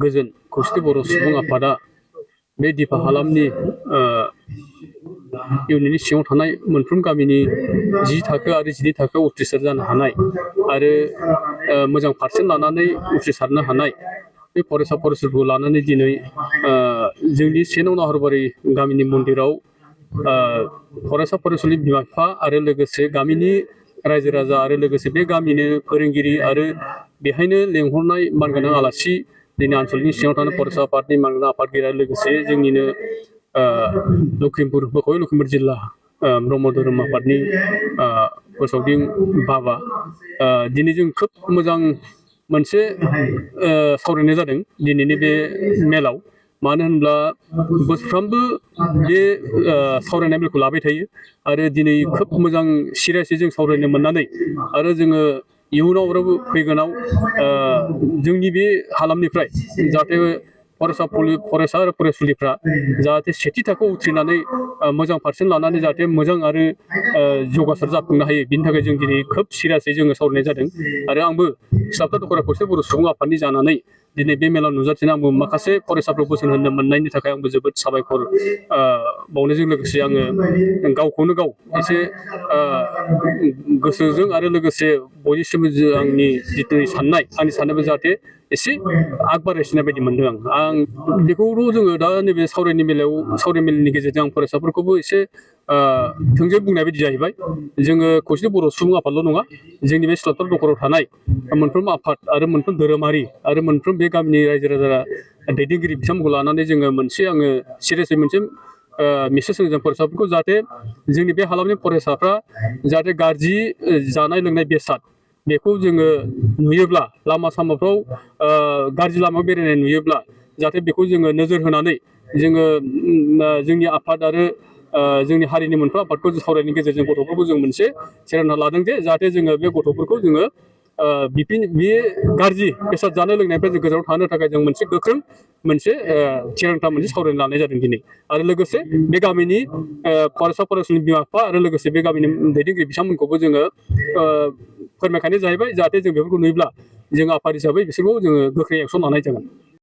गोजोन खौसेथि बर' सुबुं आफादा बे दिफा हालामनि इउनिटनि सिङाव थानाय मोनफ्रोम गामिनि 10 थाखो आरो 12 थाखोआव उथ्रिसार जानो हानाय आरो मोजां पारसेन्ट लानानै उथ्रिसारनो हानाय बे फरायसा फरायसुलिफोरखौ लानानै दिनै जोंनि 1 नं नाहरबारि गामिनि मन्दिराव फरायसा फरायसुलि बिमा बिफा आरो लोगोसे गामिनि रायजो राजा आरो लोगोसे बे गामिनो फोरोंगिरि आरो बेहायनो लेंहरनाय मानगोनां आलासि जोंनि ओनसोलनि सिङाव थानाय फरायसा आफादनि मानगोनां आफादगिरि आरो लोगोसे जोंनिनो लखिमपुर जिल्ला ब्रह्म धोरोम आफादनि फोसावदिं बाबा दिनै जों खोब मोजां मोनसे सावरायनाय जादों दिनैनि बे मेलाव मानो होनब्ला बोसोरफ्रोमबो बे सावरायनाय मेलखौ लाबाय थायो आरो दिनै खोब मोजां सिरियासै जों सावरायनो मोननानै आरो जोङो इयुनाव आरो फैगोनाव जोंनि बे हालामनिफ्राय जाहाथे फरायसा आरो फरायसुलिफ्रा जाहाथे सेथि थाखोआव उथ्रिनानै मोजां पारसेन्ट लानानै जाहाथे मोजां आरो जौगासार जाफुंनो हायो बिनि थाखाय जों दिनै खोब सिरियासै जोङो सावरायनाय जादों आरो आंबो सिलाफथा दख'रा खौसेथि बर' सुबुं आफादनि जानानै दिनै बे मेलाव नुजाथिना आंबो माखासे फरायसाफोरखौ बोसोन होनो मोननायनि थाखाय आंबो जोबोद साबायखर बावनायजों लोगोसे आङो गावखौनो गाव एसे गोसोजों आरो लोगोसे बयनिसिमबो आंनि जितु साननाय आंनि साननायबो जाहाथे एसे आग बारायसिननाय बायदि मोनदों आं बेखौल' जोङो दा नैबे सावरायनाय मेलनि गेजेरजों आं फरायसाफोरखौबो एसे थोंजों बुंनाय बायदि जाहैबाय जोङो खौसेथि बर' सुबुं आफादल' नङा जोंनि बे सिलाफथा दख'राव थानाय मोनफ्रोम आफाद आरो मोनफ्रोम धोरोमारि आरो मोनफ्रोम बे गामिनि रायजो राजा दैदेनगिरि बिथांमोनखौ लानानै जोङो मोनसे आङो सिरियासै मोनसे मेसेज होदों फरायसाफोरखौ जाहाथे जोंनि बे हालामनि फरायसाफ्रा जाहाथे गाज्रि जानाय लोंनाय बेसाद बेखौ जोङो नुयोब्ला लामा सामाफ्राव गाज्रि लामायाव बेरायनाय नुयोब्ला जाहाथे बेखौ जोङो नोजोर होनानै जोङो जोंनि आफाद आरो जोंनि हारिनि मोनफ्रोम आफादखौ सावरायनायनि गेजेरजों गथ'फोरखौ जों मोनसे थिरांथा लादों जे जाहाथे जोङो बे गथ'फोरखौ जोङो बे गाज्रि बेसाद जानाय लोंनायनिफ्राय जों गोजानाव थानो थाखाय जों मोनसे गोख्रों मोनसे थिरांथा मोनसे सावरायनो लानाय जादों दिनै आरो लोगोसे बे गामिनि फरायसा फरायसुलि बिमा बिफा आरो लोगोसे बे गामिनि दैदेनगिरि बिथांमोनखौबो जोङो फोरमायखानाय जाहैबाय जाहाथे जों बेफोरखौ नुयोब्ला जों आफाद हिसाबै बिसोरखौ जोङो गोख्रै एक्सन लानाय जागोन